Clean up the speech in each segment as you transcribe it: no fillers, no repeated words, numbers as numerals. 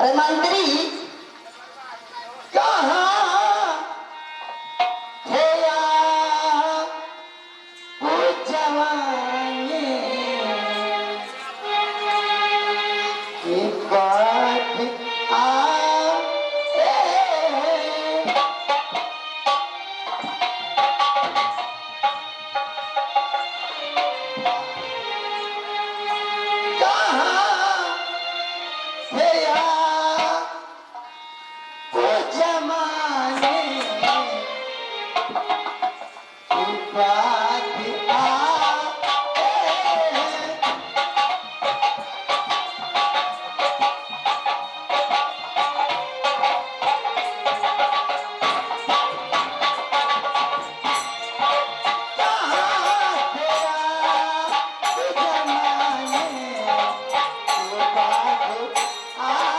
अरे मंत्री कहाँ थे आप जवानी की बात आए। कहाँ थे आप जमाने की बात आए। कहाँ थे आप जमाने की बात आए।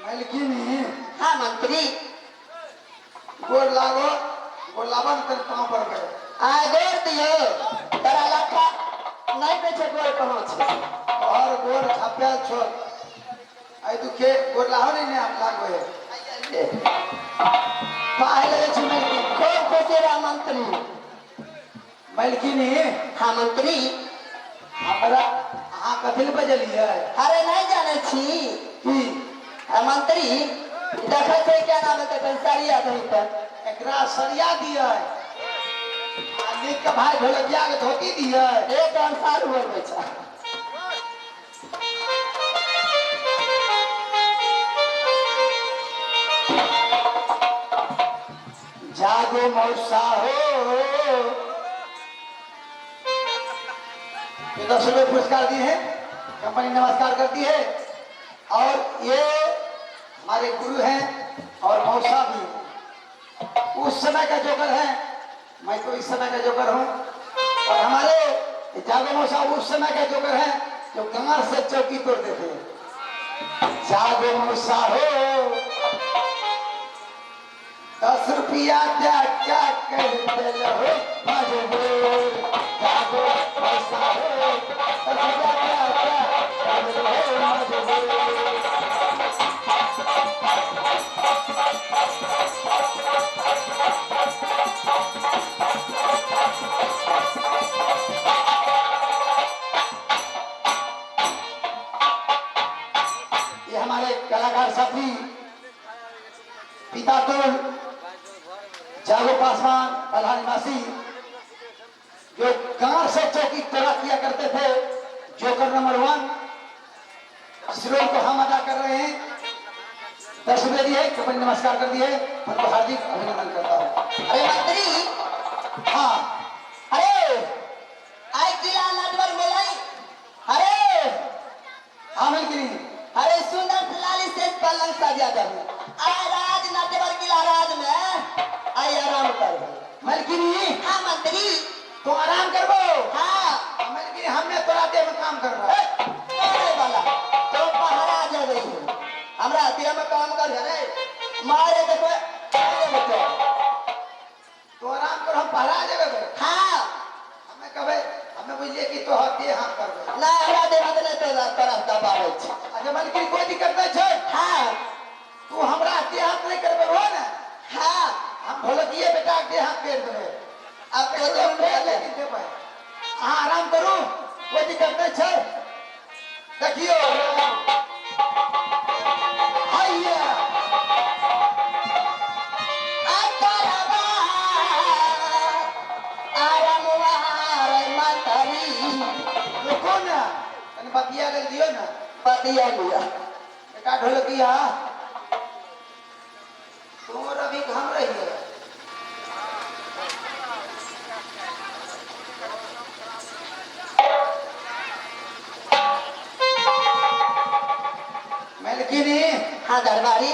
मलकिनी हाँ मंत्री गोर लागो, गोर लाबो ने तन पाँव पर गए। आ गोर दियो तोरा लखा नहीं बेचे गोर कहाँ छै। तोहर गोर छापल छो आई दुखे गोर लाहो नहीं ने हम लागो है पाए लगे छी मलकिनी। खूब खुशी रह मंत्री। मलकिनी हाँ मंत्री हमरा अहाँ कथी लए बजलियै? अरे नहीं जाने छी की मंत्री देखै छै क्या नाम है तखन सरिया दही तऽ एकरा सरिया दियै आ नीक के भाई ढोलकिया के धोती दियै। एक अनुसार बोलबै छै। जागो मौसा हो, ये 10 रुपये पुरस्कार दिए हैं, कंपनी नमस्कार करती है। और ये हमारे गुरु हैं और मौसा भी उस समय का जोकर हैं, मैं तो इस समय का जोकर हूँ। और हमारे जागो मौसा उस समय का जोकर हैं जो गांव से चौकी तोड़ते थे। जागो मौसा हो, 10 रुपया क्या क्या कर हो मजबूर। जागो मौसा हो, 10 रुपया क्या क्या कर हो मजबूर। ये हमारे कलाकार साथी पिता तो जागो पासवान बल्हा निवासी, जो गांव से चौकी तोड़ा किया करते थे, जोकर नंबर 1 इस रोल को हम अदा कर रहे हैं। 10 रुपये दिए, कंपनी नमस्कार कर दिए, उनको हार्दिक अभिनंदन करता हूँ। अरे मंत्री हाँ अरे आई किला नटवर मिलाई। अरे हाँ मलकिनी अरे सुंदर लाली से पलंग सजा दे। आय राज नटवर किला राज में आई आराम कर। मलकिनी हाँ मंत्री तो आराम करबो। हाँ मलकिनी हमने तोरा देह में काम कर रहा है। अरे वाला तो पहरा जा रही है हमरा देह में काम कर रे मारे देखो अरे बच्चा। पर हम पहरा देबै। हाँ। हमे कहबै, हमे बुझलियै कि तोहर देह हाथ करबै। ना, हमरा देह हाथ नहि तोरा तरफ दबाबै छै। अच्छा मालकिन, कोई दिक्कत नहीं छै। हाँ। तू हमरा देह हाथ नहीं करबै हो ने? हाँ। हम ढोलकिए बेटा के देह हाथ कर देबै। अब तो ककरो फेर लेकिन देबै। अहाँ आराम करू, कोई दिक्कत नहीं छै। देखियो, हैया। रुको ना, तनी बतिया लेल दियो ना। बतिया लिया। बेटा ढोलकिया, तू रवि घम रही है। मेलकिनी। हाँ दरबारी।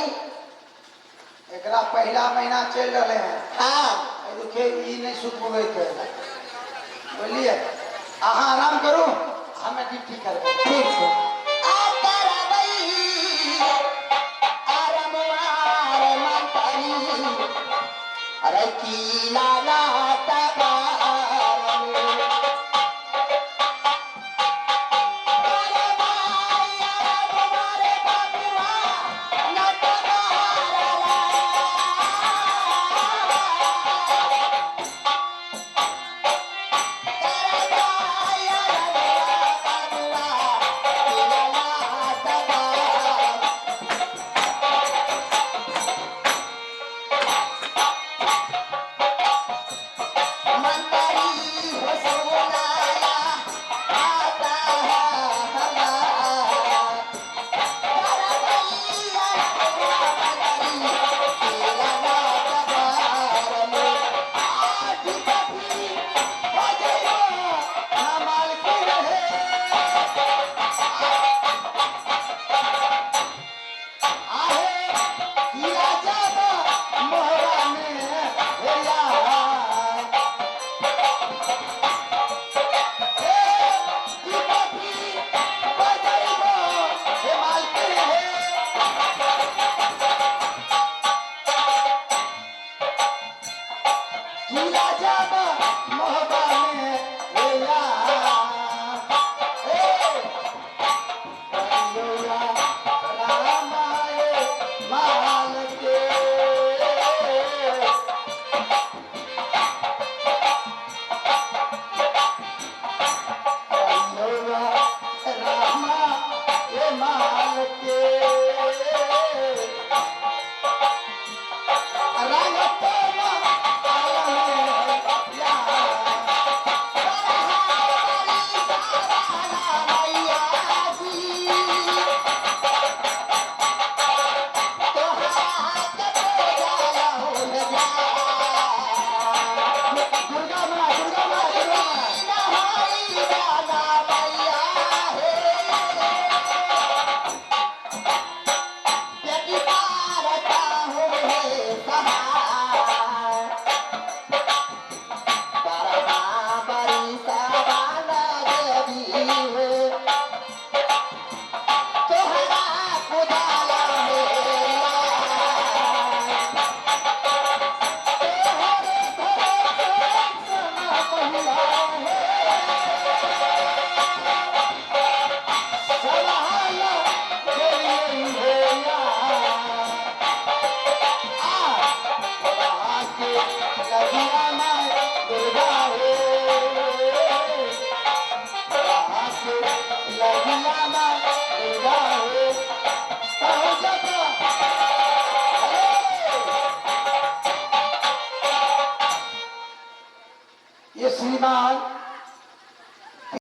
एकरा पहला महीना चल रहे हैं। हाँ। देखिए, ई नहीं सुतबैत है, बुझलिए? अहाँ आराम करू, हमे ड्यूटी करबै। ठीक छै। आ करबै आरामवार मंतरी, अरे कीला ये श्रीमान